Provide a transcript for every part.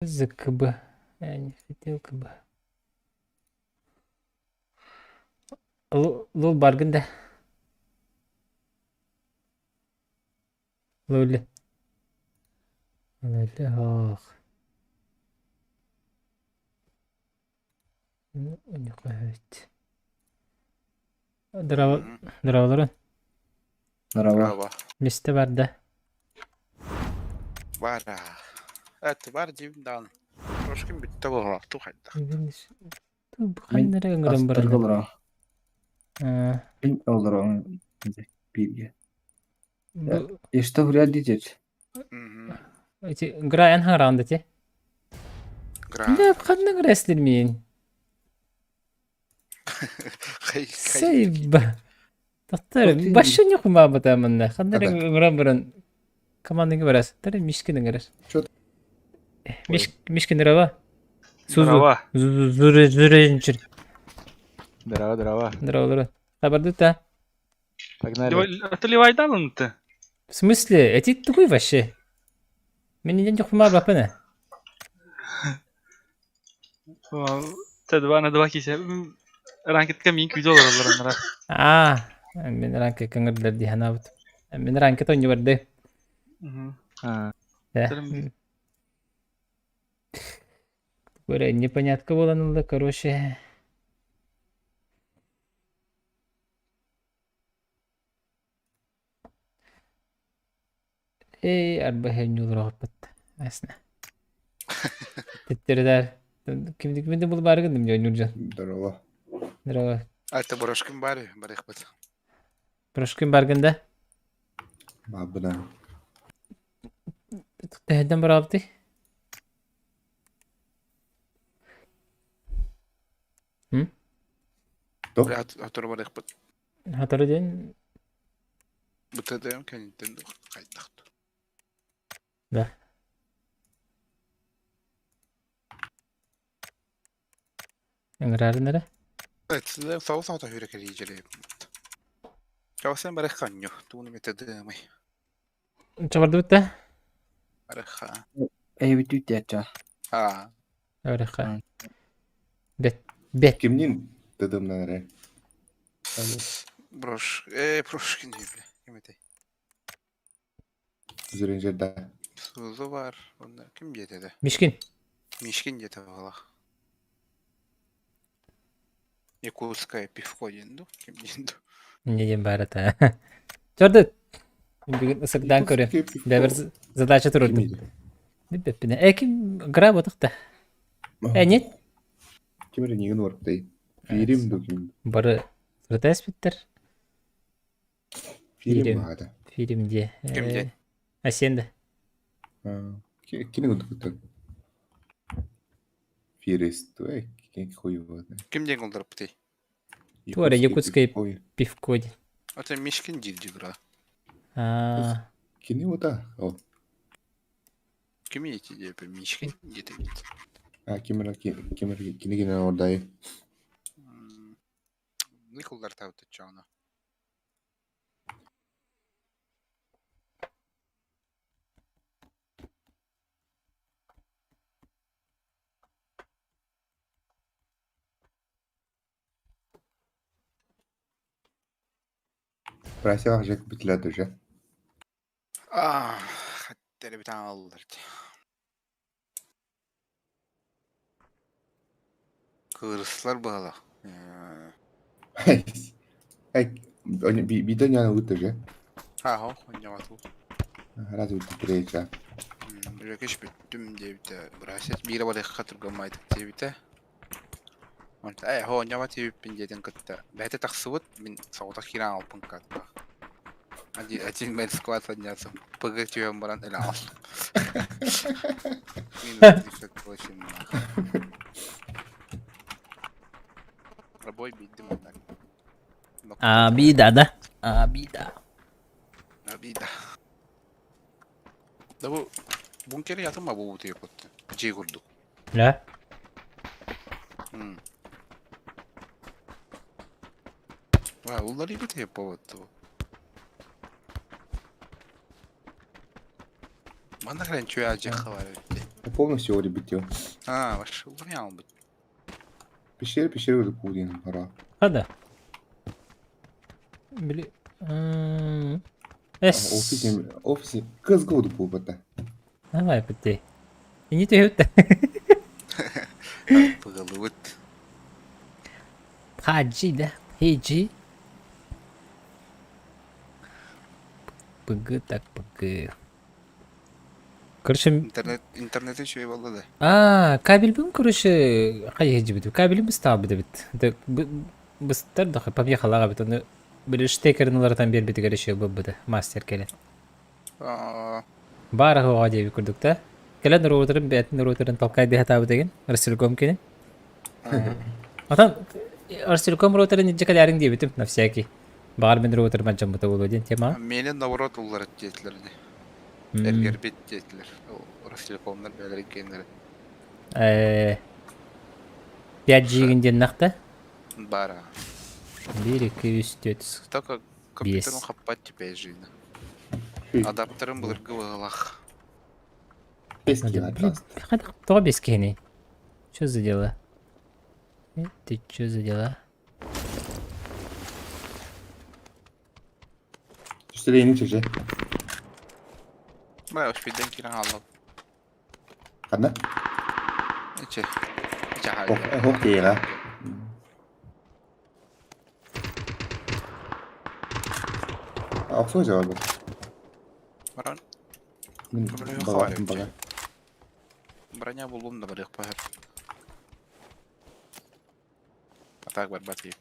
ЗКБ. Я не хотел КБ. Лул баргын да. Лулли. Лулли ох. Здорово, здороволорун. Здорово. Мисте барда. Бар. Это бар диибин даҕаны. Трошкин бүттэ буоллахтуу хайдах. Ханнары ыҥыран баран. Олоро. Мин олоро бииргэ. И что вряд ли дед? Эти Грайан хараанда ти. Да, ханна грэслер мин. Сейба. Тахтар башын не хумаабыта манна. Ханна эрэ ыҥыран баран командаҥа барас. Тары Мишкин ыҥырар. Мишкин ырава. Здорово. Зуренчир. Здорово, здорово. Здорово, здорово. Хабарды-та. Погнали. А ты Левайданың-ты? В смысле? Эти тугуй вообще? Мен неден хумаабаппын. Т2 на 2 кисе. Ранкетка мин күйде олороллор анара. Аа, мин ранка кыңырдар дии санаабыт. Мин ранкет оонньуу барды. Аа. Көрө непонятка буолан ылла, короче. Эй, арба оонньуулар Ясно. Теттердер. Кимди кимди бул барыгын дим оонньуур дьон. Здорово. Здорово. А это Борошкин бары, барыхпыт. Борошкин баргын да? Бабына. Төһөдөн бараабытый? Хатору барыхпыт. Хатору диэн? Бытыдыам кэнниттэн хайдах. Да. Ыҥыраарын эрэ? Сау саута хүрэ кэлиижэри. Чавасан барыхханню, тууну метедымый. Чабардыбыт да? Барыхха. Эйбит Аа. Барыхха. Бет. Бет. Кимнин тыдымнан эрэ? Брош, Прошкин диэбилэ. Ким этэй? Зүренжерда. Сузу бар. Онно ким диэтэ да? Мишкин. Мишкин диэтэ буолах. Якутское пивко диэн дуу? Ким диэн дуу? Не диэн баар этэ. Чордут. Бүгүн ысырдаан көрө. Бэбэр задача турурдум. Билбэппинэ. Э ким гра ботах да. Э нет. Ким эрэ нигин уортай. Фирим ду ким? Бары сырытаспиттер. Фирим баада. Фирим дие. Ким дие? Асен да. Кини курдук Фирист, эй, хуй его знает. Ким диэн кулдарыппытый? Туора якутское пивко диэн. Это Мишкин диир гра. Аа. Кини ота. О. Ким ити диэпи Мишкин диэтэ бит. А ким эрэ ким эрэ кини кини ордай. Николдар табытыччаҕына. Просил же битля уже. Аа, хаттары битан аллар. Кырыслар баала. Эй, биден яна үтү же. Аха, онньоҕоту. Раз үтү Үрөкеш бүттүм диэбитэ. Бырасет биирэ барыахха тургаммайтык диэбитэ. Онто ээ хоонньоҕо тиэбиппин диэтин кытта бэйэтэ тахсыбыт, мин соҕотох киирэн аҕалбын катта. Один, один мэн сквад подняться. ПГ түһэн баран элэ аҕал. Минус 38 нахуй. Пробой биирдим а так. Обида, да? Обида. Обида. Да бу бункер ятыма бу бутуйа кутта. Дьиэ курдук. Да? Ва, уларыйбыт повод. Манна кэлэн чүө дьахха бар эбит. Полностью орбитил. А, вообще уларыйан ылбыт. Пещера пещера курдук диэн хара. Хада. Били... Эс. Офисе офисе кыз курдук буолбата. Давай пити. Ини түһүт. Пыгалыбыт. Хаджи да. Хиджи. Пыгы так пыгы. Короче, Интернет интернети үчүгэй буолла да. А, кабельбин, короче, хайыһыдьыбыт. Кабелин быстаабыт эбит. Быстар да помехалаах эбит. Ону били штекерин уларытан биэрбитигэр еще буолбута мастер кэлэн. Аа, Баар аһыаҕа диэбит курдук да. Кэлэн роутерын бэйэтин роутерын толкайдыы сатаабыт игин. Ростелеком кини. Отон Ростелеком роутерын илдьэ кэлээриҥ диэбитим на всякий. Баҕар мин роутерым алдьаммыта буолуо диэн тема. Миэнэ наоборот улларыт диэтилэр ини. Эргэрбит диэтилэр. Ростелекомнар бэйэлэрин киэннэрэ. 5G-гин диэннэхтэ? Бара. 1, 2, 3, 4, Только компьютерым хаппат теперь жизнь. Адаптерым былыргы быһылах. Без кило Тоҕо без киһиний? Что за дела? Ты что за дела? Түстэлэйини чэчэ. Бля, успейден киирэн хааллым. Ханна? Ичи. Ичи Ох, ох тиэҕэ. Охсуо дьаҕар бу. Баран. Мин баҕа баҕа. Броня буллум да барыах баһар. А так барбат диир.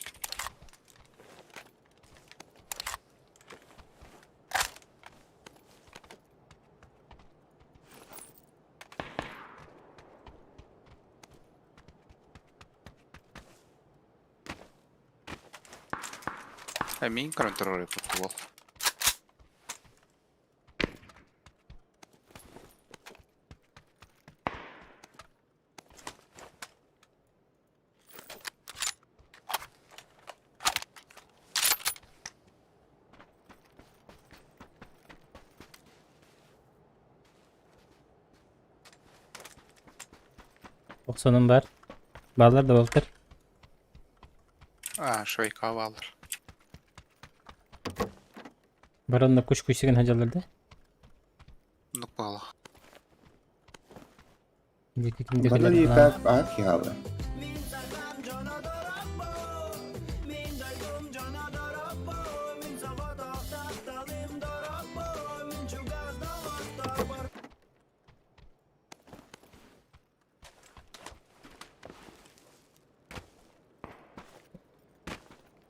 Мин көрөн турар футбол. Охсонум бар. Баалар да буолтар. Аа, швейка баалар. Баранна куш куйсигин хадьаллар да. Оннук баалах. Бары диэки аат киһаалы.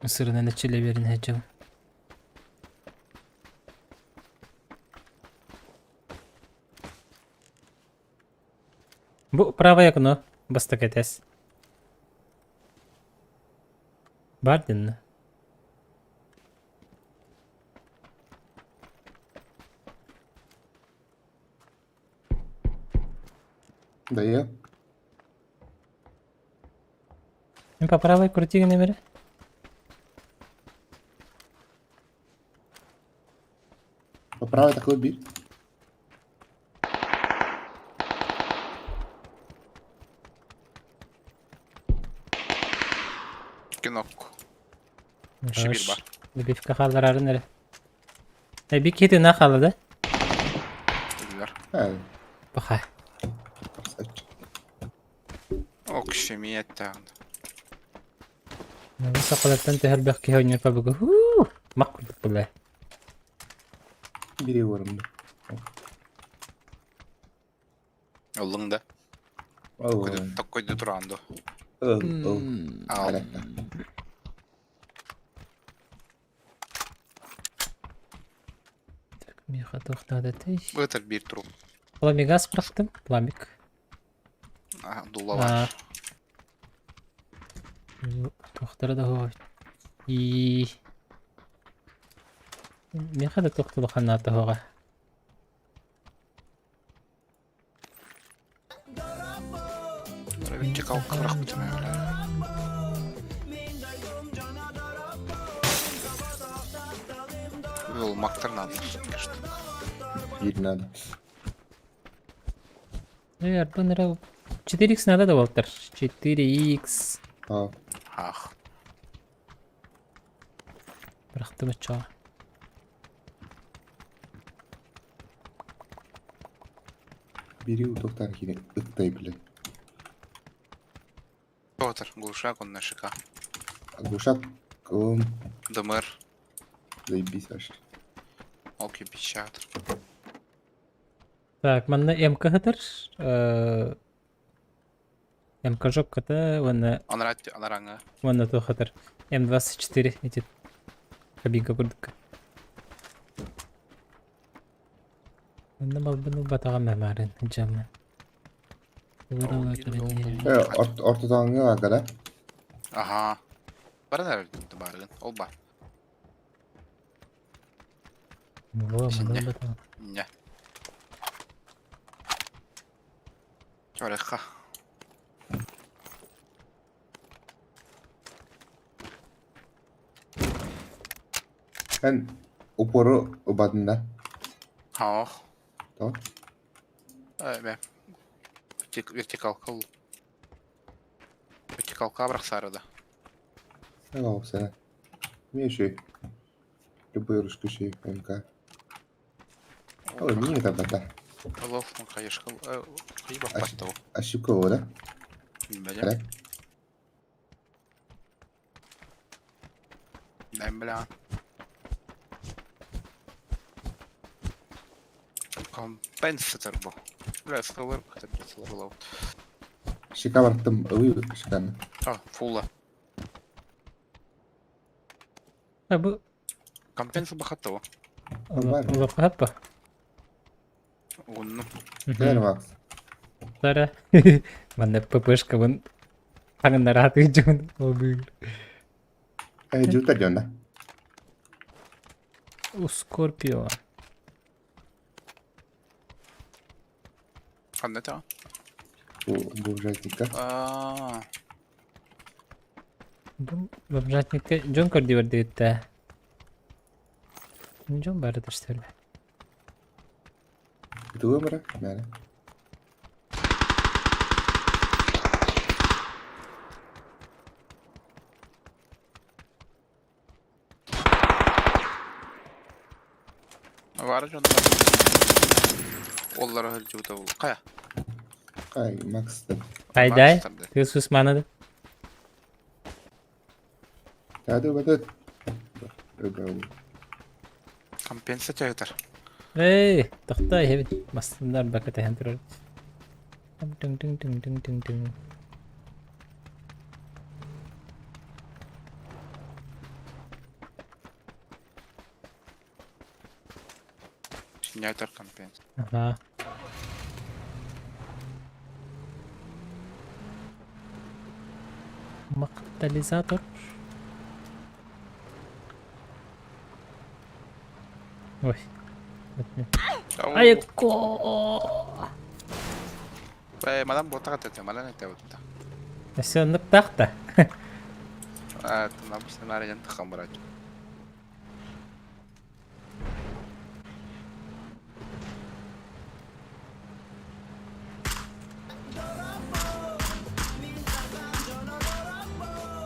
Сырынан эчиле берин хачам. Бу правое окно бастакы этээс. Бар динна. Дайа. Мин по правой крути гына По правой такой бир. Кинокку. Шибир бар. Добивка хаалларарын эрэ. Эби киһи на хаалла да? Билэр. Э, Баха. Ок, шемиеттэҕин. Сахалартан төһө элбэх киһи оонньуур пабыгы. Хуу! Мах курдук буолла. Бири уорумну. Ыллыҥ да? Ол. Токкойду тураан дуо? Ыл, ыл. Аал. Так, миэхэ туохтаада этэй? Быытар биир турук. Пламигас бырахтым. Пламик. Дулла бар. Туохтара да суох. И миэхэ да туох да улаханнаата суоҕа. Мактар надо. Биир надо. Арбын 4х надо да буолтар. 4х. Аа. Ах. Бырахтым оччоҕо. Бири утуктан кини ыктай биле. Отыр, глушак он нашика. Глушак он ДМР. заебись аж. Ол кирпичатор. Так, манна МК хатар. МК жопката, уонна Анараҥа. уонна туох хатар. М24 эти кабинка курдук. Манна малбын ылбатаҕым эмаарин дьаммын. Э, ортотооҥҥа агара. Аха. Баран эрэр баарыгын. Ол бар. Во, манна ылбатаҕым. Не. Чорехха. Эн упору убадын да? Ох. То? Э, Вертикалка. Вертикалка бырахсаары да. Ол сена. Меши. Любой русский МК. Ой, мне это бата. Олох, конечно, хайбаппаттау. Ошибка да? Бля. Дай, бля. Компенсатор бу. Бля, СЛР хотя бы СЛР. Шика бартым, ый, шиканы. А, фула. А бу Компенса бахаттау. Олоххат ба? Угунну. Кэлэр Макс. Сара. Манна ППшка вон таҥыннарааты дьон олбыыр. Э, жута дьонна. У Скорпио. Ханна та? Бу бомжатника. Аа. Бу бомжатникка дьон көрдүбэр диэбиттээ. Дьон бары тустар. Туга бара? Мэне. Бары дьон. Оллара хылдьыбыта бул. Хайа. Кай, Макс. Хайдай. Ты сус манады. Тады бата. Компенсация этер. Эй, тохтой, хэбит. Мастындар бака тэхэн турар. Тың тың тың тың тың тың. Синятор компенс. Ага. Мактализатор. Ой. Айко. Э, мадам ботага тете, малан эте бутта. Все, ныптахта. А, там нарен тахамрат.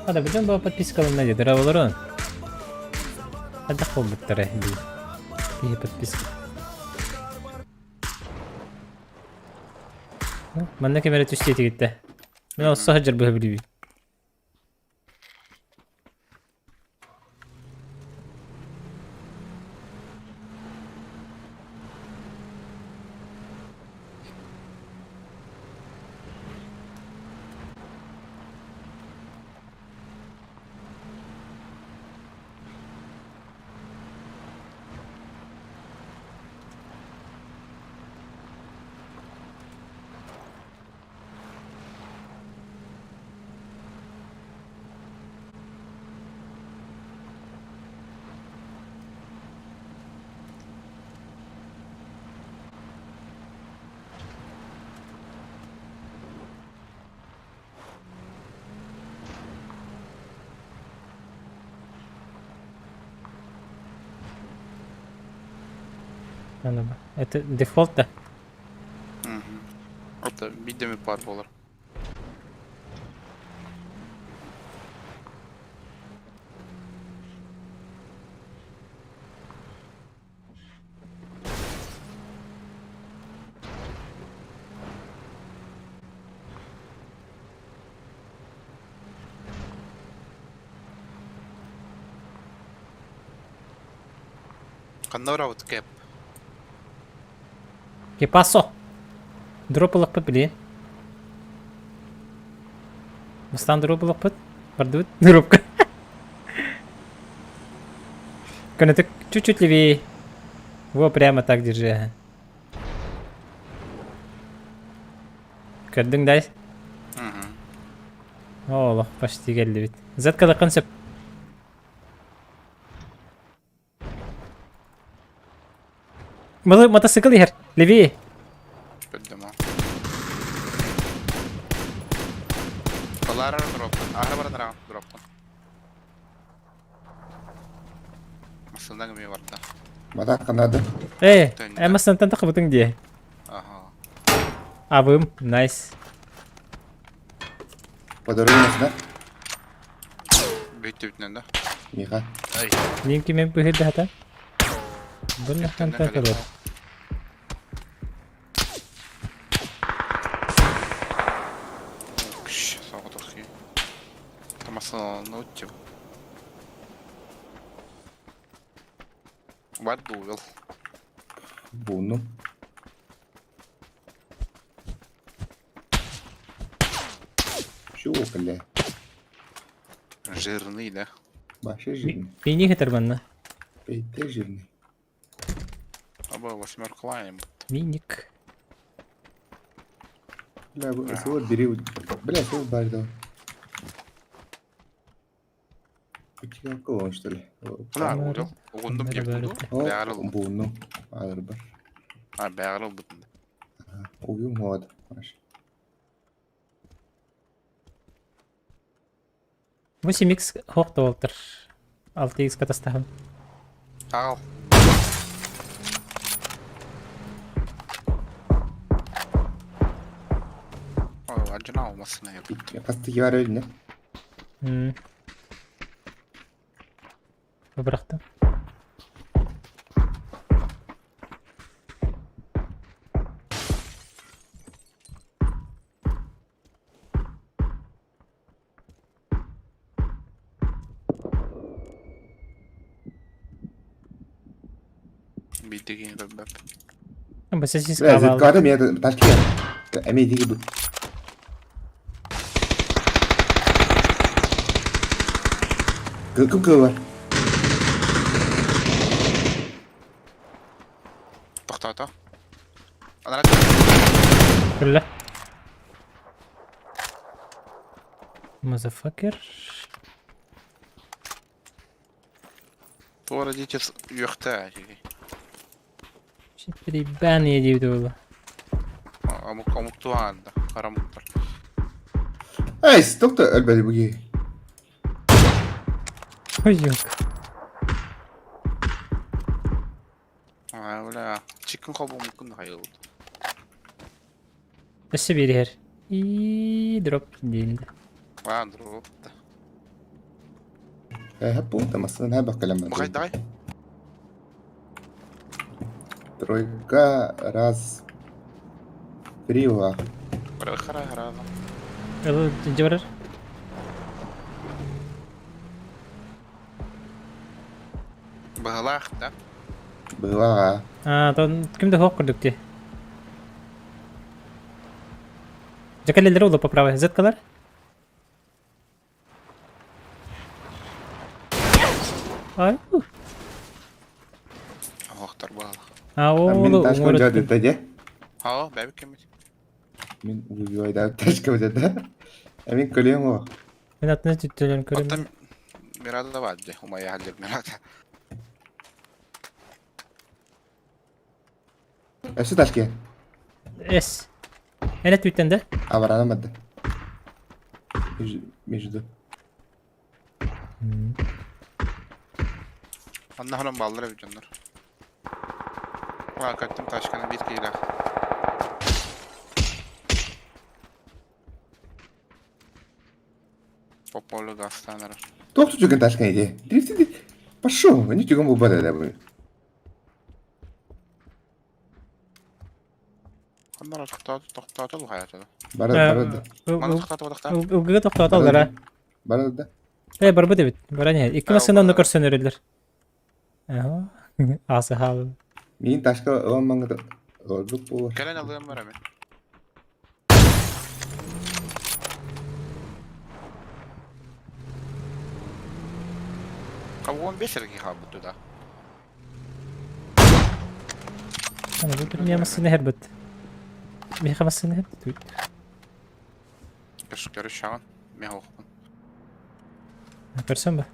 Hadi bütün bu подписка лынна деді олорон. Хадда холбуттара би. Киһи подписка. Манна кемере түстей тигитте. Мен осы хаджар быһа билиби. Это дефолт да? Это Биирдэ эмит баар буолар. Ханна барабыт кэп? ¿Qué pasó? Дроп ылыппыт билиэн. Бастаан дроп ылыппыт. Бардыбыт дропка. Көнөтүк чуть-чуть левее. Во, прямо так держи. Ага. Көрдүҥ да? О, олох почти кэллибит. Заткалыккын сөп. Мотоцикл иһэр. Левее. Көрдүм аа. Балаарар дроппун. Аһара баран араҕын дроппун. Массыынаҥ эмиэ барда. Мата ханады. Э, э массыынаттан тахыбытыҥ дии. Аха. Абым, найс. Подарок масына. Бүттүбүтүнэн да. Миха. Ай. Мин кимин быһырдаата? Бу хантан кэлэр? Кш, соҕотох Тамасаланутчу. Бар дуул. Буну. Чего, бля? Жирный, да? Вообще жирный. Пини хитер манна. Пейте жирный. Аба восьмерка лайм. Миник. Бля, СВО бери. Бля, СВО бар да. Кого что ли? Да, угундум Бары деп бары. туду. Бәгәрл. Буну. Алыр бар. А, бәгәрл бутын. Уюм вот. 8x хоқ болтыр. 6x катастахым. Ағал. Ой, ажына алмасын аяп. Касты бар өліне. Бырақтым. Бидеген рөббәп. Басы Бля, зеткада мен ташки. Эми диги бу. Кым кы бар? Тоқтата. Анара Күллі. Мазафакер. Туара дитес юхта. Бан дейді ол. Амук амук туан да. Карамуктар. Эй, стокта өлбәди буги. Ой, yok. А, бля. Чикин кобу мүмкүн хайыл. Өссө берер. И дроп дейінді. А, дроп. Хаппу, тамасын хаба калама. Бухай давай. Тройка, раз, три, ва. Хара хара. Ол жіберер. Багалах, да? Была. А, тон кімді хоқ күрдік те. Жакалелер олы поправы. Зеткалар? Ай. Охтар багалах. А, ол Мен ташка жады да, Ха, бәбик кемит. Мен убивай да ташка жады. Мен көлем о. Мен атына түттөлөрүн көрөм. Оттан Мирада да бар, умая халдер Мирада. Өсі ташки. Эс. Эне түттен да? Абаранамады. Между. Анна ханам баллар эбит дьоннор. Ва, каттым ташканы бир кийлах. Пополю газтаан эрэр. Туох түгэн ташкан иди. Дрифти Пошел, они түгэн буолбат этэ бу. Ханнара тохтоото тохтоото лухайата. Бара бара да. Маны тохтоото бодохтаа. Ылгыга тохтоото аллара. Бара да. Э барбыт эбит. Баран иһэр. Икки массыына онно көрсөн өрөллөр. Аха. Асы хаалын. Мин ташка ылан маңгыта ордук буолар. Кэлэн алыам бар эми. Кавгон 5 эрги хаалбыт туда. Аны бу бир массыына иһэрбит. Миэхэ массыына иһэрбит. Көрүш көрүш Мен хоқпун. Көрсөн ба?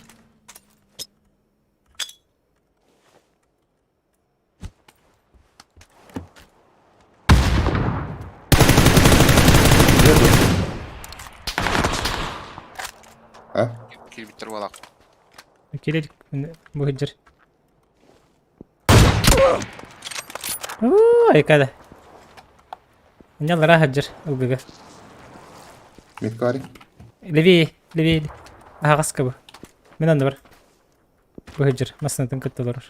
А? Кирбиттер буолак. Кирил бу сылдьар. Уу, айкада. Нялара сылдьар ылгыга. Меткари. Левее, левее. Аһаҕаска бу. Мин анны бар. Бу сылдьар массыынатын кытта олорор.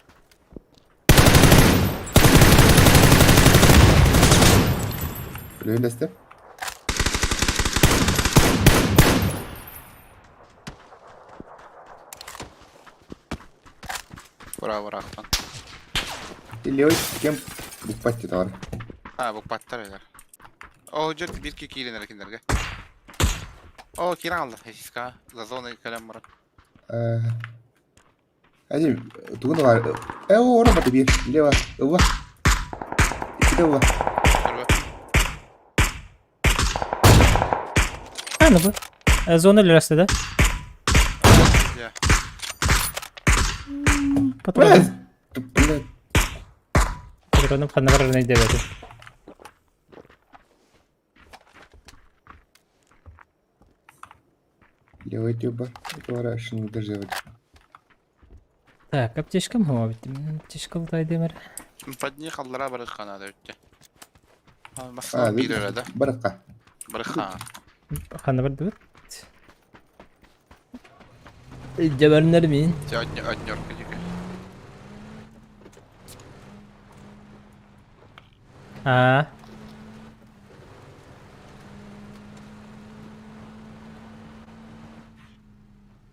Үлэлэстим. Браво, рахтан. Левый кем букпат тар. А, букпаттар элер. О, жер бир ки киирен эркиндерге. О, киран алды. Хесиска. За зоной кэлэн баран. Әди, тугун бар. Э, о, ора баты бир. Лево, ылла. Иккитэ ылла. Аны бу. Зона үлэлэстэ да? Я. Патроным. Блядь. Патроным ханна барарын өйдөөбөтүм. Левый тюба. Это шын держать. Так, аптечкам хума биттим. Аптечка ылтайдым эрэ. Подни халлара барыххана да өттө. А, Масына биир эрэ да. Барыкка. Барыхха. Ханна бардыбыт? Дьэбэрнэр мин. Те однерка дике. Аа.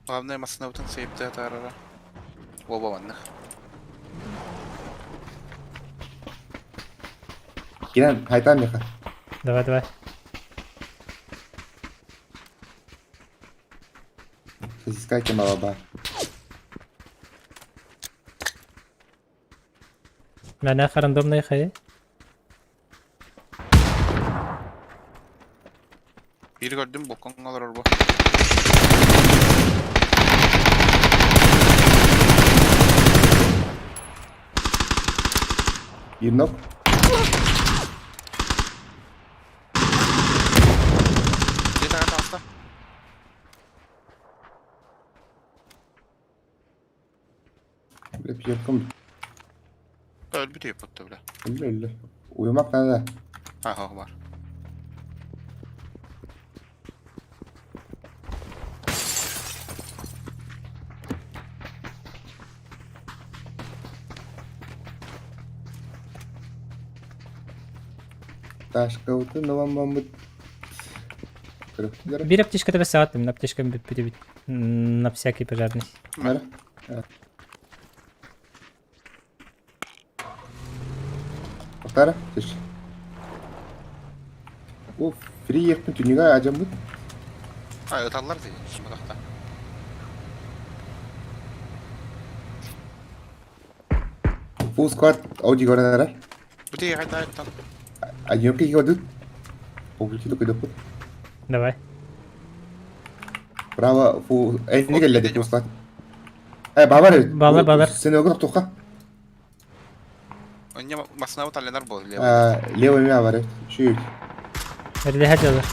Главное масына бутын сейпте атаарара. Оба манных. Киран, хайтан меха. Давай, давай. Сосиска кем ба. Мэнэхэ рандомнай хайы. Биир көрдүм боккоҥ олорор бу. Биир нок. Дьиэ таҕа таҕыста. Бля, пьерком. Өлбүт өйөппүттэ бля. Өллө, өллө. Уйумак надо. Аха бар. Ташка вот новам бамбыт. Биир аптечката бэс саҕаттым, аптечкам бүппүт На всякий пожарный. Бара. Повтора, тиш. О, фри ехпин түнүгө ажамбыт. А, ыталлар дии. Суматахта. Full squad Audi көрөнөрөр. Бу тиги хайда айттан. Адьёнка киодут. Облучили кыдыппыт. Давай. Право фу энни келледи full squad. Э, бабар. Балар, балар. Сен өгөр тоққа. Онне масына бут бол. Левый мя бар. Чуть. Эрлэһэ дьалар.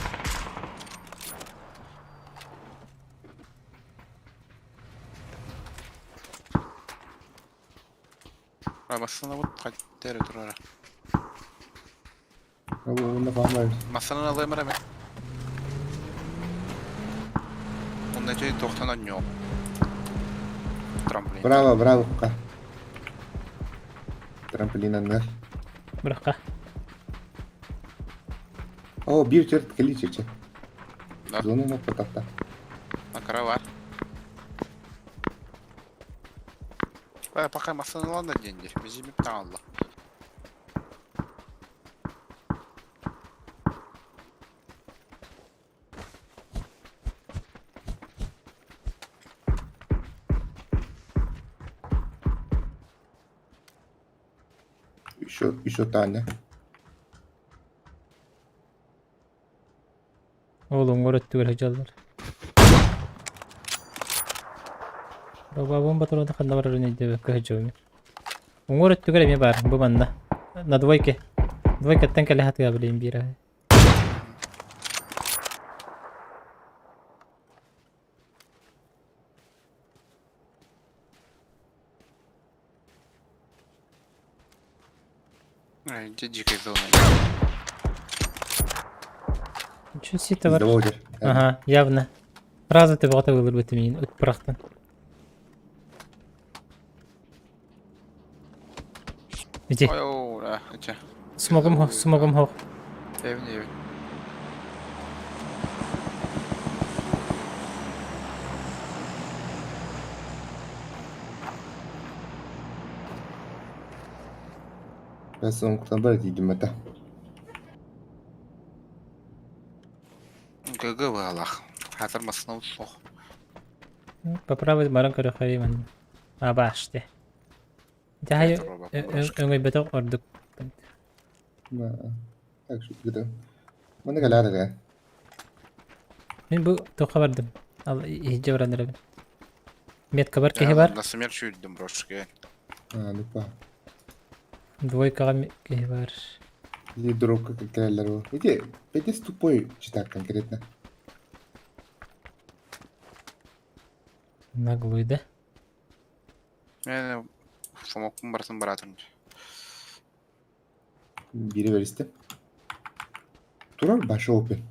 Масына бут кайттер турара. Онда фам бар. Масынан алыймар эме. Манна чэй тохтон онньуом. Трамплин. Браво, браво, ка. Трамплин аннар. Бырахха. О, биир черт кэлии чече. Да. Зону моппататта. Макара бар. Э, пока массыналан да диэн дии. Бизимип таҥалла. Еще, еще Таня. Ол уҥуор өттүгэр сылдьаллар. Робабын батароны ханна барарын өйдөөбөккө сылдьабын. Уҥуор өттүгэр эмиэ баар, бу манна. На двойке. Двойкаттан кэлэ сатыа билим биир аһы. Ай, где дикая зона? Ничего себе товар. Заводер. Ага, явно. Сразу ты вот вылыбыт мин ыт бырахтан. Иди. Ой, о, да, эти. Смогум хох, смогум хох. Эвни, эвни. Ben оҥкутан бар диидим этэ. ГГ быһалаах. Хатыр массыына суох. Поправить баран көрөхөйү манна. Абаште. Дьаһай өҥөйбөтөх ордук. Так что это. Маны кэлээр эрэ. Мин бу туохха бардым. Ал иһдьэ баран эрэбин. Метка бар киһи бар. На смерть сүүрдүм брошке. А, ну па. Двойкаҕа киһи бар. Или дробка кэлэллэр ол. Ити петес тупой читак конкретно. Наглый да? Мен фомоккун барытын баратым. Бири беристе. Турар башы опен.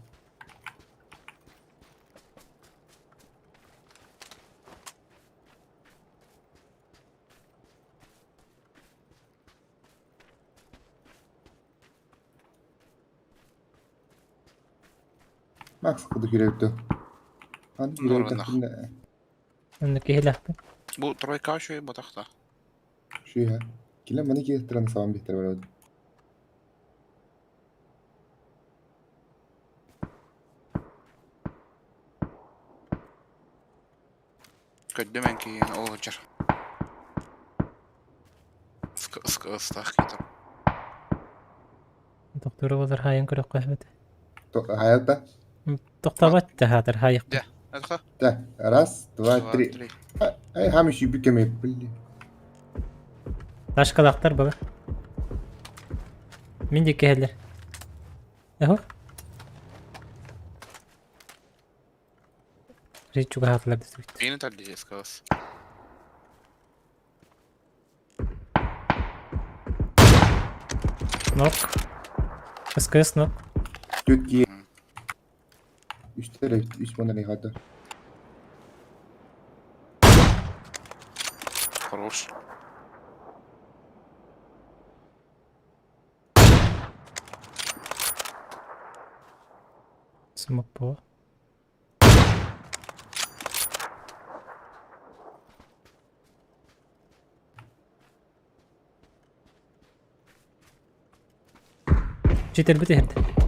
Макс куду киребитті. Аны киребитті. Онно киһилэхпин. Бу тройка шөй ботахта. Шүйэ. Киле маны киреттирэн сабан бихтер барабыт. Көрдүм эн киһини ол сылдьар. Ыстаах киитим. Тохтуура буолар хаайан көрөххө эбит. Хаята. Тохтообот да хаатар хаайык. Дьэ, это Да. Раз, два, три. Ай, хамишь бүкеме, блин. Ташкалаахтар бага. Мин диэки иһэллэр. Эһо. Речь чугаһаатылар да түбүт. Миини тардиһи СКС. Нок. СКС нок. Түт Үстер үс манан хата. Хорош. Смок по. Читер иһэрдэ.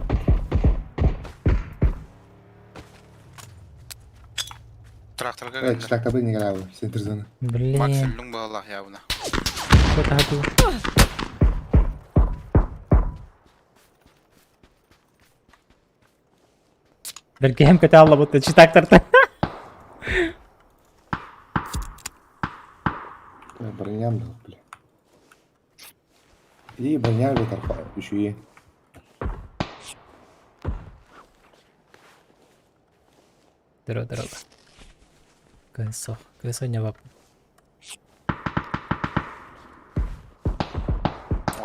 Тракторга Э, гынна. читак не играл, центр зоны. Блин. Макс өллүҥ баалаах явно. Что-то Бэргэһэм көтө аллабыт читактарта. Броням да, бля. И броня же тарфа, еще и. Дороба, дороба. Кысох, кысо не вап.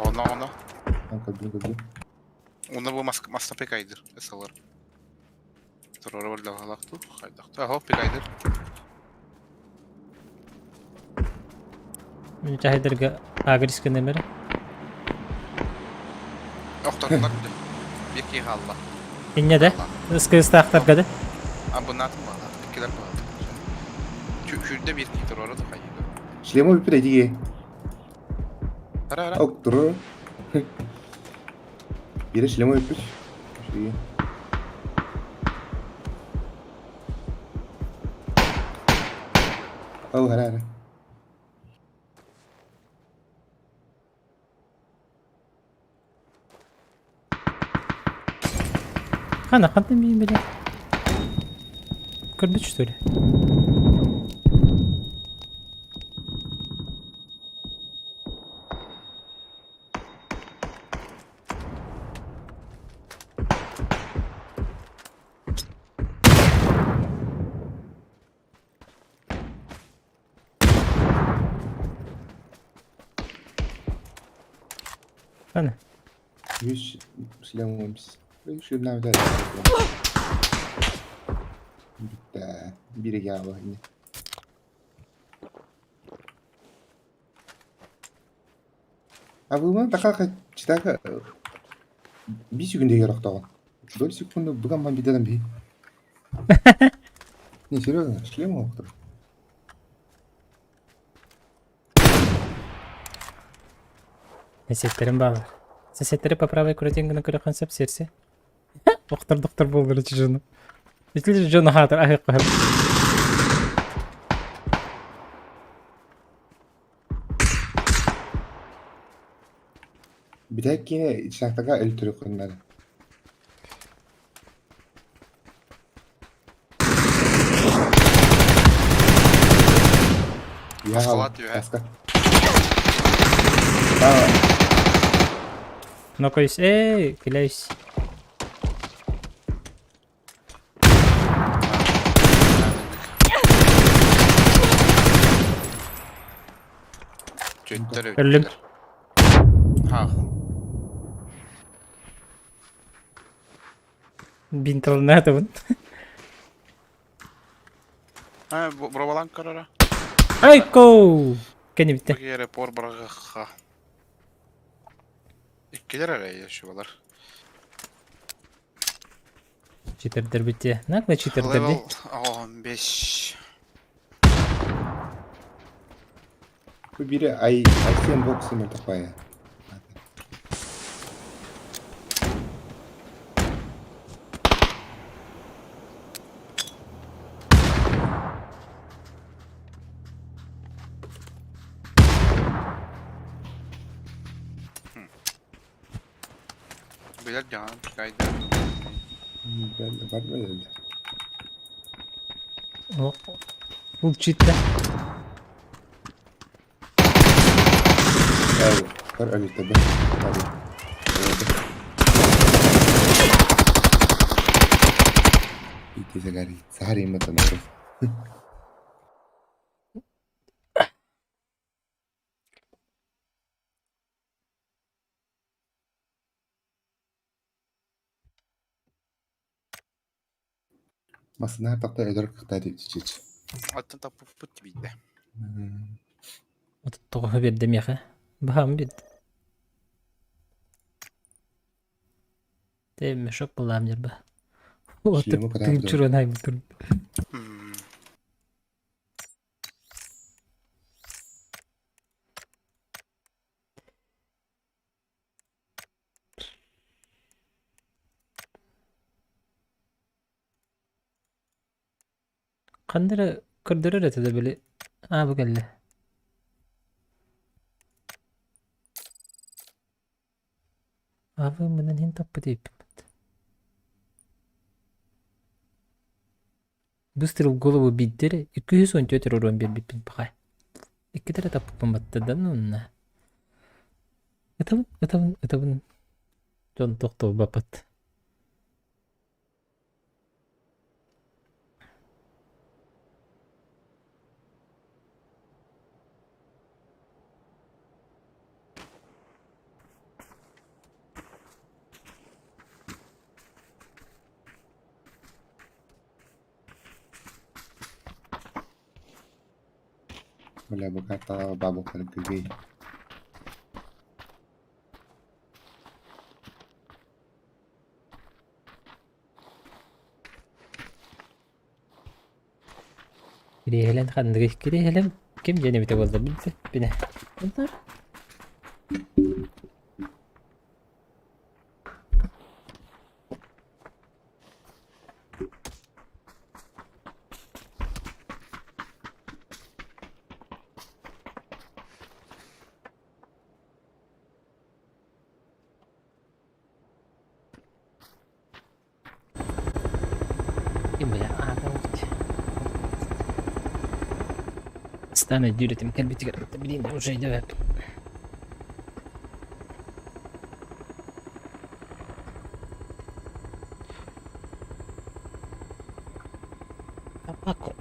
Онно, онно. Там как бы, как бы. Онно бу мастапек айдыр. Эсалар. Турара барда ту хайдахта. Хоп пикайдыр. Мин чаһайдарга агрис гынамер. Охтордулар бile. Bir киһи хаалла. Инне да? Ыскыстаахтарга да? А бунатын баала. Иккилер баала. Чүрдэ bir киһи турара да хайыга. Шлемо bir диге. Ара ара. Ок турар. Бире шлемо үпүт. Шиге. Ол хара хара. Хана ханна миин биле. Көрбүт что ли? Хана. Үс шлемо эмис. Шлемнар да. Битте. Бире яба инне. А вы така читака би секунда ярактаган. Доли секунда бүгін ман бидеден би. Не, серьезно, шлем оқтыр. Сесеттерим баалар. Сесеттери по правой крутингына көрө концепт серсе. Доктор доктор болдыр чжуну. Итли жуну хатыр ахы кохып. Бидек кине читактага өлтүрү кыннары. Я Аскалат үһэ. Аска. А, Нокойс, эй, киляйс. Чөттөр Өллүм. Ха. Бинтална табын. А, бробалан карара. Айко! Кени битте. Бу репор барга. Иккилер эрэ шубалар. Читердер битте. Накла читердер ди. Level 15. бу бире ай ICM box эме такая. Билер жаан пикайдыр. Бар беле. О, Бул читте. Ай, бар өлтүрдү. Бар. Ити загари. Сари матанары. Масына тақта өдөр кықтар чич. Аттан таппыт бийде. Тоҕо бердим яха. Баһам бит. Те мешок булам нерба. Вот Шлемы ты кадам чурон ай бутур. Кандыра көрдөрөр этэ да били. А бу кэллэ. Абы мынан хин таппы дейппин. Выстрел в голову биддere 214 урон бербиппин пахай. Иккитере таппыппын баттадан онна. Ытабын, ытабын, ытабын. Дьон тохтобаппат. Бля, бу картаҕа баабыктар күгэй. Кириэһилэн ханныгый? Кириэһилэм ким диэн эбитэ буолла билбэппинэ. Станет дюритим кэлбитигэр блин уже идет. Табако.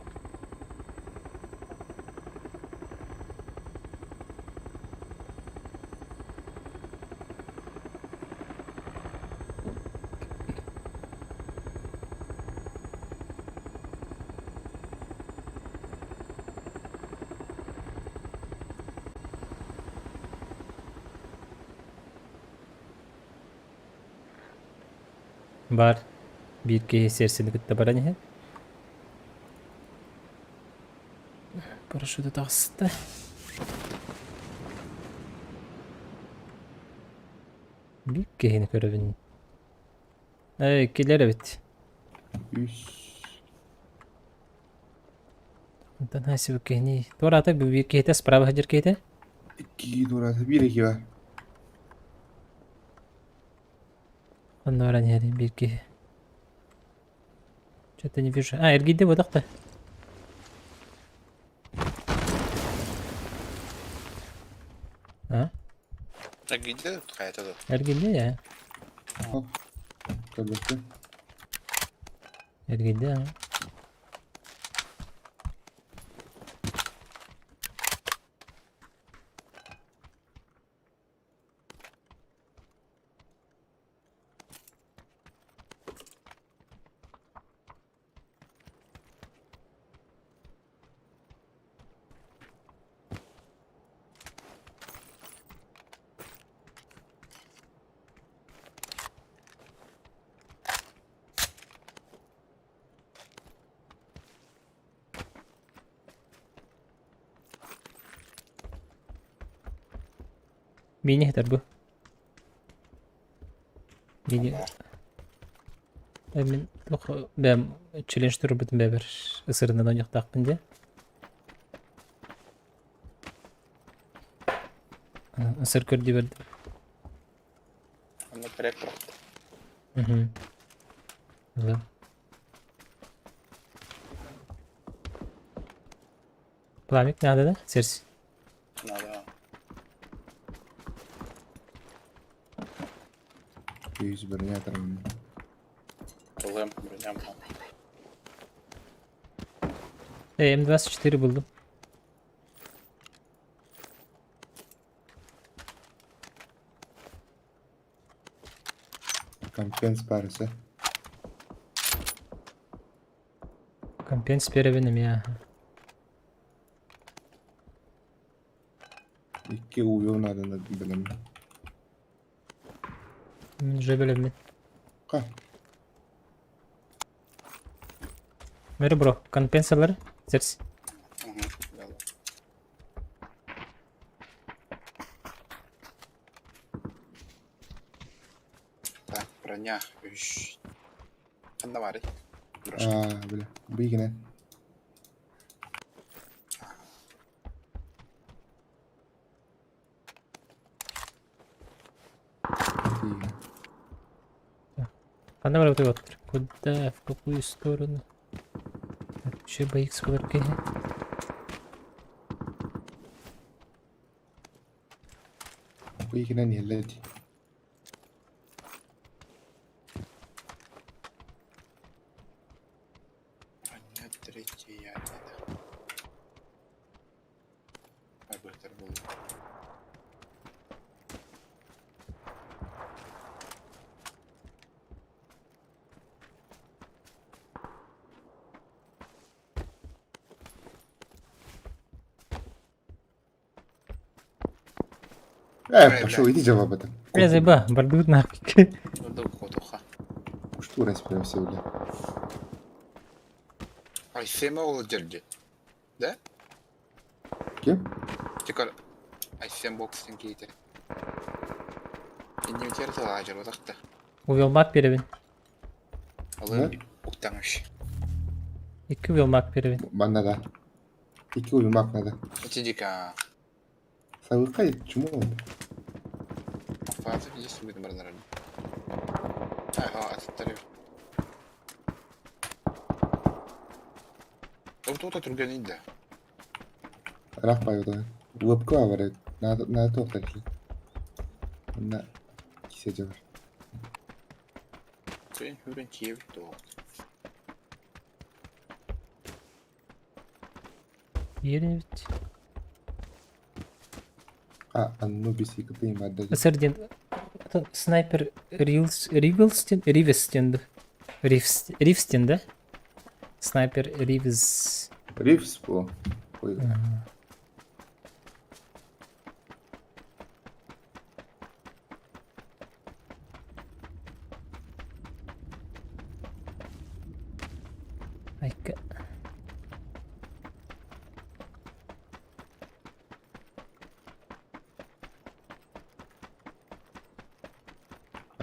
Бар биир киһи сиэрсини кытта баран иһэн парашюта таҕыста. Биир киһини көрөбүн. Ээ, килэр эбит. Үс. Онтон хаасыбыт киһини. Туораата бу биир киһитэ справа сылдьар киһитэ. Икки туораата биир эки бар. Онно баран иһэр биир киһи. Что-то не вижу. А, эргийдэ буотах да. А? Эргийдэ хайата да. Эргийдэ я. Хоп. Көрбөттүм. Эргийдэ а. Мини иһитэр бу. Мини Мин туох бэйэм челлендж турбутум бэйэбэр ысырынан оонньуохтаахпын диэн. Ысыр көрдүү бэрдим. Онно проект турар. Мгм. Да. Пламик надо, да? Серс. Надо. Күүс броня атарым. Ылыам, броням. М24 булдум. Компенс парысы. Компенс биэрэбин эмиэ. Икки уйу нааданы билем. Мин уже билэммин. Ха. Бери бро, компенсалары. Серс. Угу. Так, броня. Үш. Ханна баарый? Брошка. Аа, бля. Бигинен. Ханна барабыт оттор? Куда, в какую сторону? Вообще боится куларки. Бигинен иһиллээти. Броня третья. Это. Арбатер был. Э, пошел, иди жавап это. Бля, заеба, бардыбыт нахуй. Куотуха. Что раз прям все, бля. Айсема ол жерде. Да? Ким? Тикар Айсем бокстен кейте. Иннемитер тылаажыр отақта. Увелмак беребин. Алыр уктаңыш. Икки увелмак беребин. Манна да. Икки уймак надо. Ити дика. Сабыкка чему он? Фазы есть будет барнар. Ага, аттары. Тут түрген инде. Рақ байода. Вебка бар. Надо надо тоқтар. Мына кисе бар. Сен хүрен киеп то. Yerini bit. А, Анубис и КТ мадда. Сэр Снайпер Рилс Риглстен Ривестен. Ривс Ривстен, да? Снайпер Ривз. Ривс по. Ой. Айка.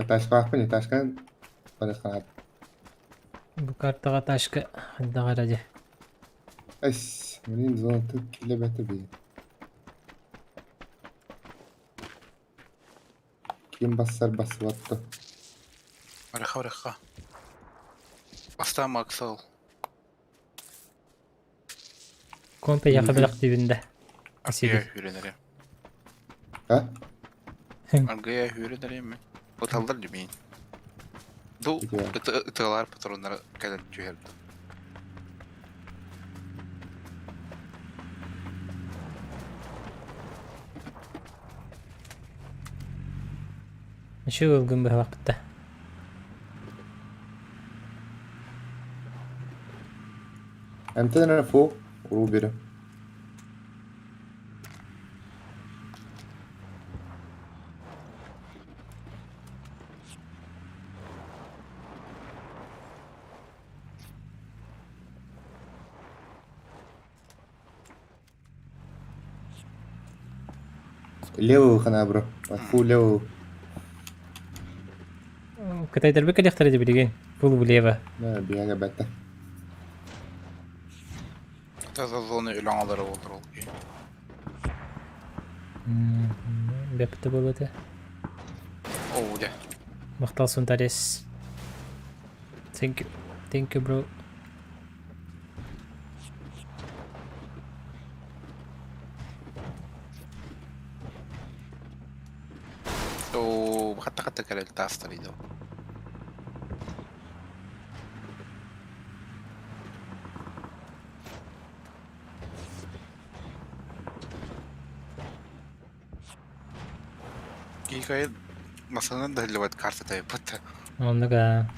Ташка не ташка. Барасқан. Бу картаға ташка хандаға ради. Эс, мені зона тут килебете би. Ким бассар басып атты. Бараха бараха. Аста Максел. Компе яқа білақ дебінде. Аргыя хүренере. А? Аргыя хүренере ми? Оталдар демейін. Ду ытылар патроннар кәлер түһәрді. Неше өлгін бір уақытта. МТ фу, уру бері. Левую хана, бро. Фу, левую. Кытайдар бек электр деп билеген. Фул влево. Да, бияга бәтті. Таза зоны үләң алары отыр ол. Бепті болады. Оу, де. Мақтал Сунтарес. Thank you. Thank you, bro. Оу, хатта-хатта кәрел тастар иді. Кийкайын масанан да хиллебат карта тайпатта. Оннуга.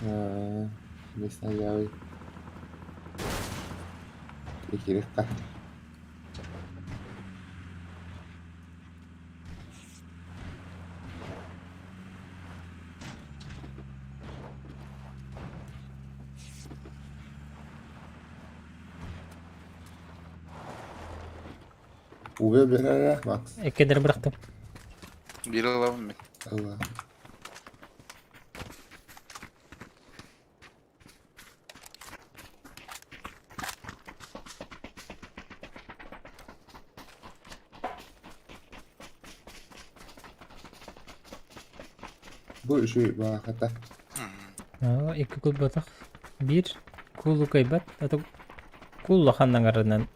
Не знаю, я. Керек Убе берere Макс. Эккедер бырақтым. Бир аламын мен. Allah. Бу үшүй баахата. Икки кул батах. Бир кулу кайбат. Ата кулла ханнаңарынан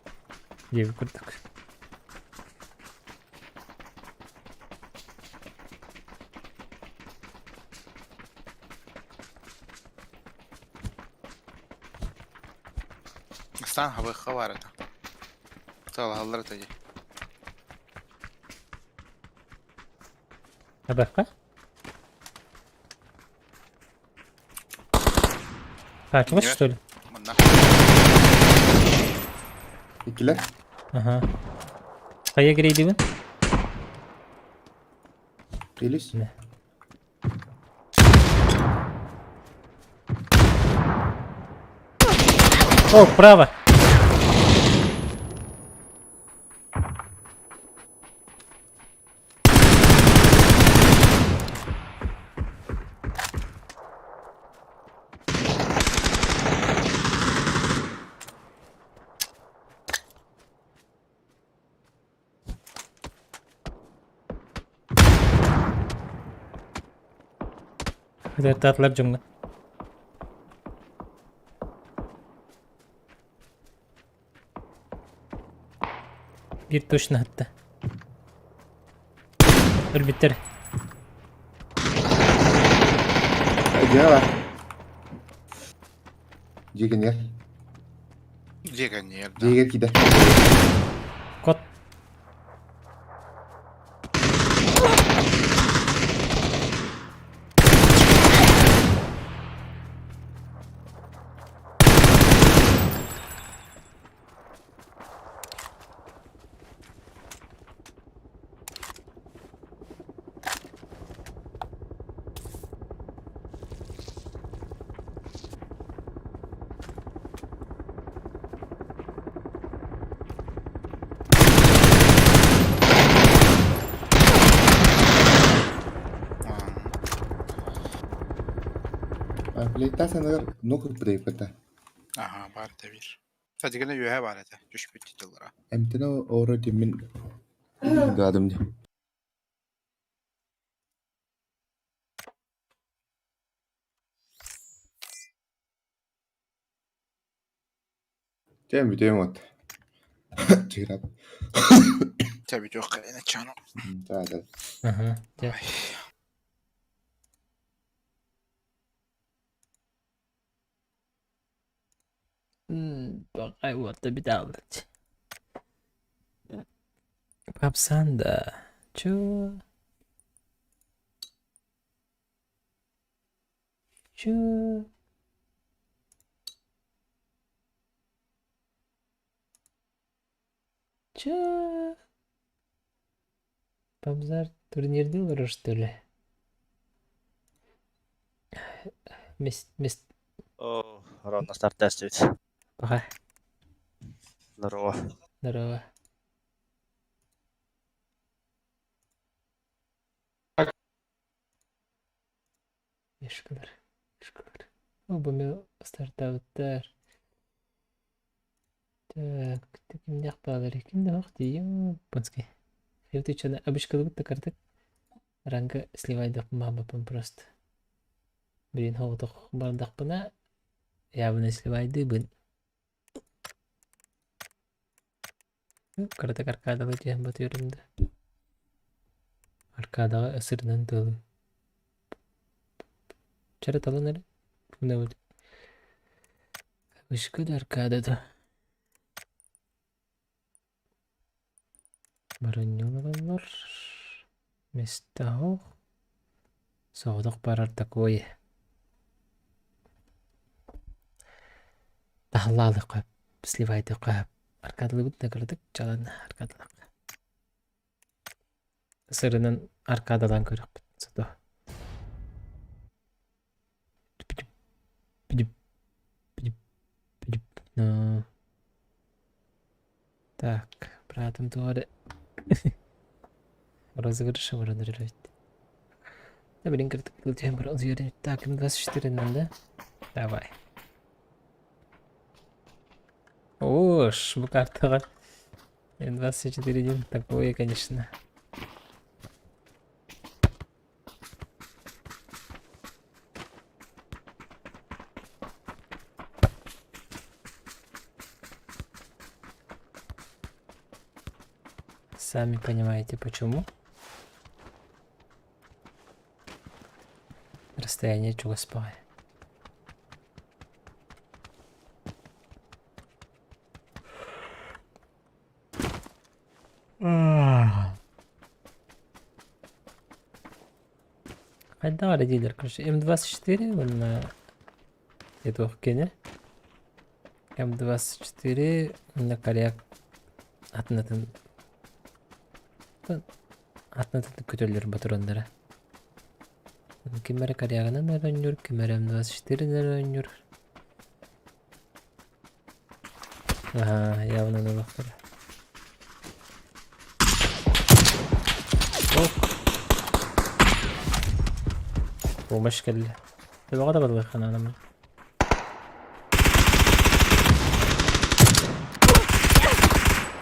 деп күрдік. Астан хабыхха бар ата. Талалар ата. Абаққа? Пачылыш, что ли? Мында. Икилер. Ага. Қая кірейді бін? Элис. Не. О, право! Татлар дьоҥҥо. Биир точно сытта. Өлбүттэр. Дьиэ бар. Дьиэ кэннигэр. Дьиэ кэннигэр да. Дьиэгэр киирдэ. Кот. Плита саныгар нук ыппыта. Аха, баар этэ биир. Садигына үөһэ баар этэ, түспүт дьыллара. Эмтэнэ оро диммин гадым ди. Чэ бүтүөм от. Чыырап. Чэ бүтүөх кэлин чану. Да, да. Ага, дьэ. Баҕай уота бүтааллыч. Попсан да. Чё? Чё? Чё? Бабзар турнирдыы олорор что ли? Мис мис Оо, ровно стартаастыбыт. Пока. Здорово. Здорово. Мишкалар. Мишкалар. О, бу мен стартаабыттар. Так, кимнээх баалар? Ким да ох дии, японский. Хевтичаны обычкалыбыт да картык. Ранга сливайдах мамапын просто. Блин, хоҕотох бардахпына, явно сливайдыыбын. Кыратык аркадаҕа түһэн батыырым да. Аркадаҕа ысырынан тыалы. Чара талан эрэ. Мына Вышка да аркада да. Баранньолороллор. Местаох. Соҕотох барар такое. Таһаллаалыхха, сливайдыхха аркадалыбыт да кыратык чалан аркадалахха. Сырынан аркадалаан көрөхпүт сото. Так, братым туора розыгрыш оҥорон эрэр эбит. Да, блин, кырдык Так, М24 надо. Давай. Ош, бу картаҕа М24 диэн такое, конечно. Сами понимаете, почему. Расстояние чугас баҕайы. Хайдах эрэ дииллэр, короче, М24 уонна этуох кини. М24 уонна коряк атын-атын атын-атын көтөллөр ботуруоннара. Ким эрэ корягынан эрэ оонньуур, ким эрэ М24 эрэ оонньуур. Аһаа, явно ылыахтара. Ок. Помощь кэллэ. Төбөҕө да барылыахха наада.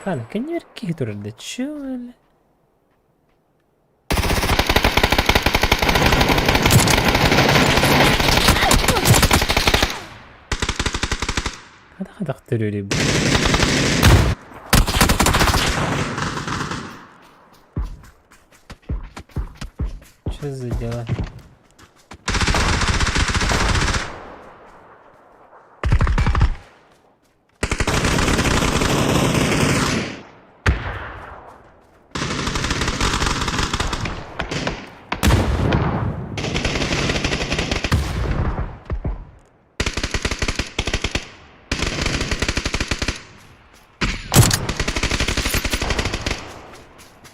Хан, кэннибэр киһи турар да чё Хадах-хадах төрүөрүй бу. Что за дела?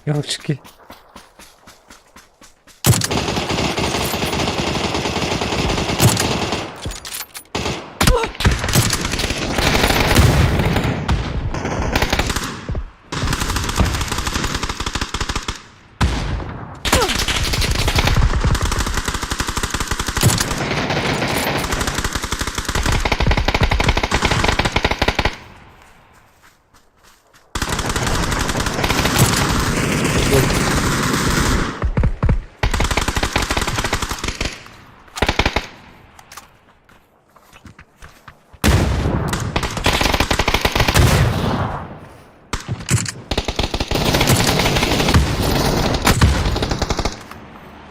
Ёлочки.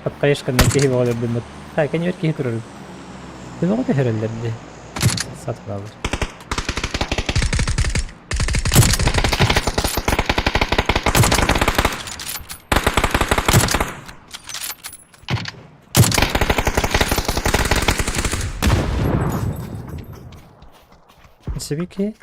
Хапкайышканнан киһи бөҕөлөр гыммыт. Ха, кэннибэр киһи турар. Төбөҕө түһэрэллэр дии. Сатылаабыт. Сибики.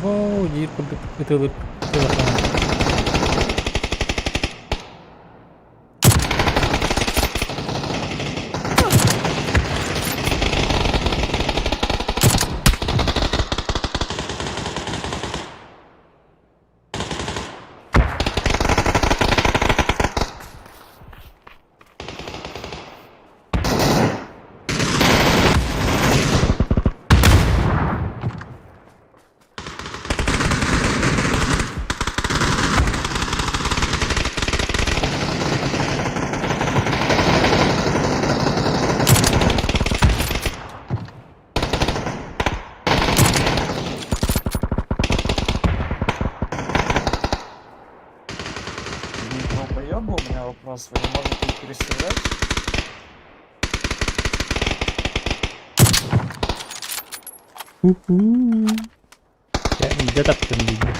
Воу, диир курдук ытылып Вы долбоёбы, у меня вопрос, вы не можете их перестрелять? Дьэ таптым дииллэр.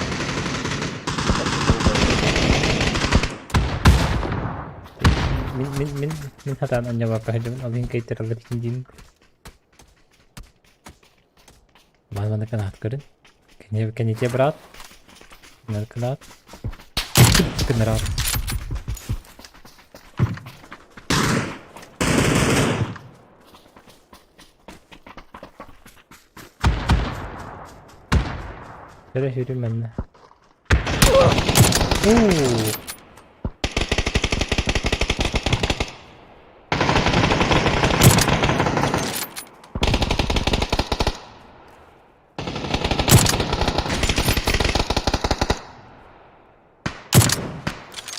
Мин мин мин мин хатаан анньабакка сылдьабын, ол иһин кыайтараллар диин. Маны маны канаат көрүн. Кэнитиэ брат. Канаат. Кынраат. Эрэ сүрүн манна. Уу!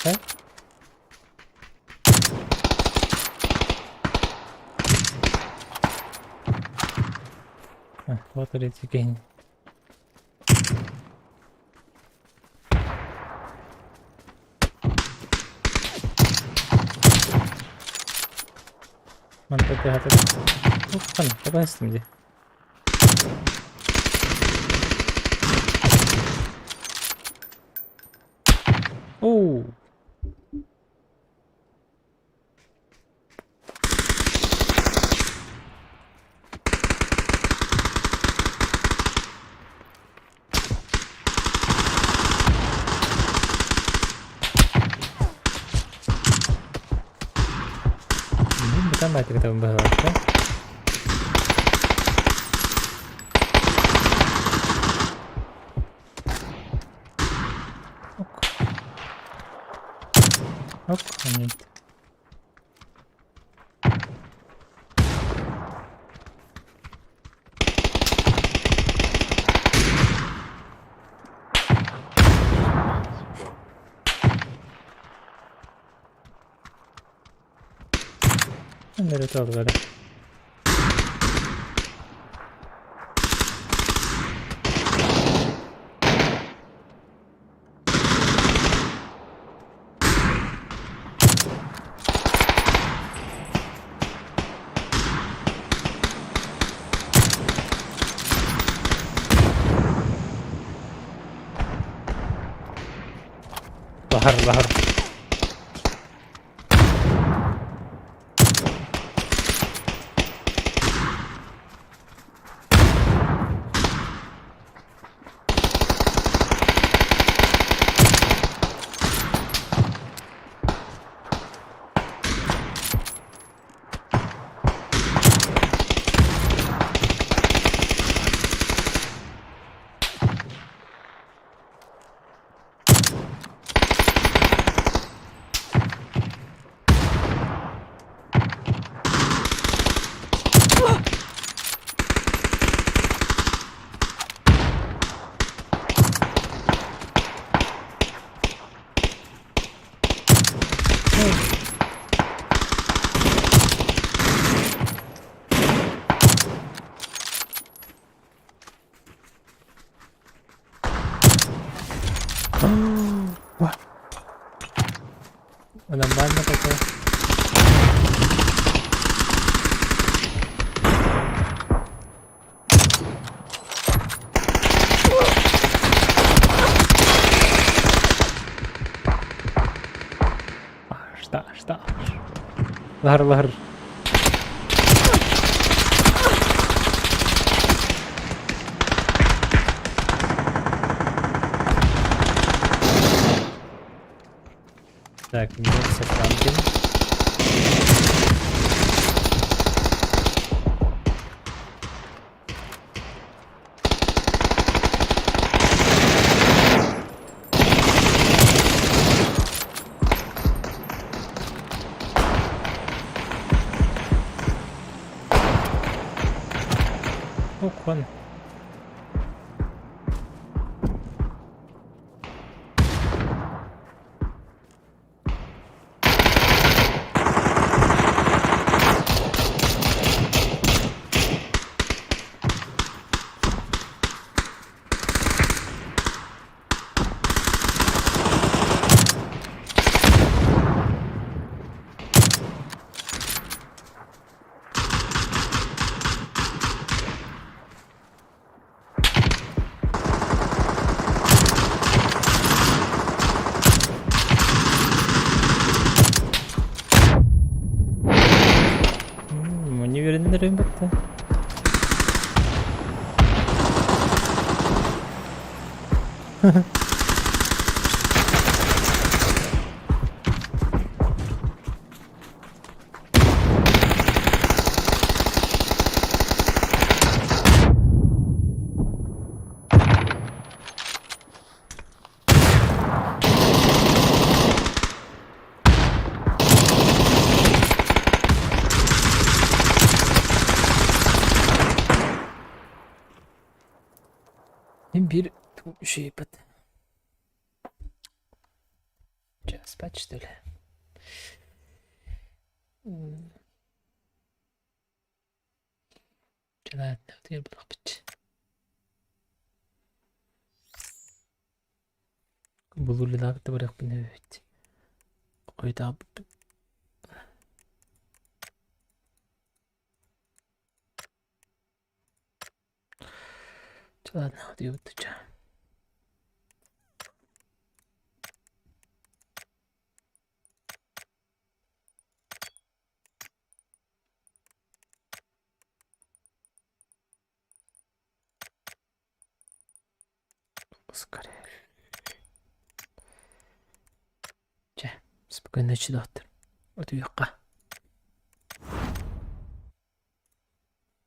Э? Вот эти гений. Мантан тыаһата Уххан, табаһыстым дии. Оо! Бытан баайтыгытабын быһалаахта. Ок. Ок, нет. Nereye aldı böyle? Bahar bahar. Нормально такое. Что, что? Лар, лар. Так, меняется Франклин. Ох, он. Не үөрэннэрин бытта. Мин биир үчүгэйбит. Чэ, спать что ли? Чэ, ладно, буолуохпут. Булуулаах барыахпын эбит. Хойутаабыппын. Ладно, утуйбут ча. Скорее. Чэ, спокойной ночи, доктор. Утуйуохха.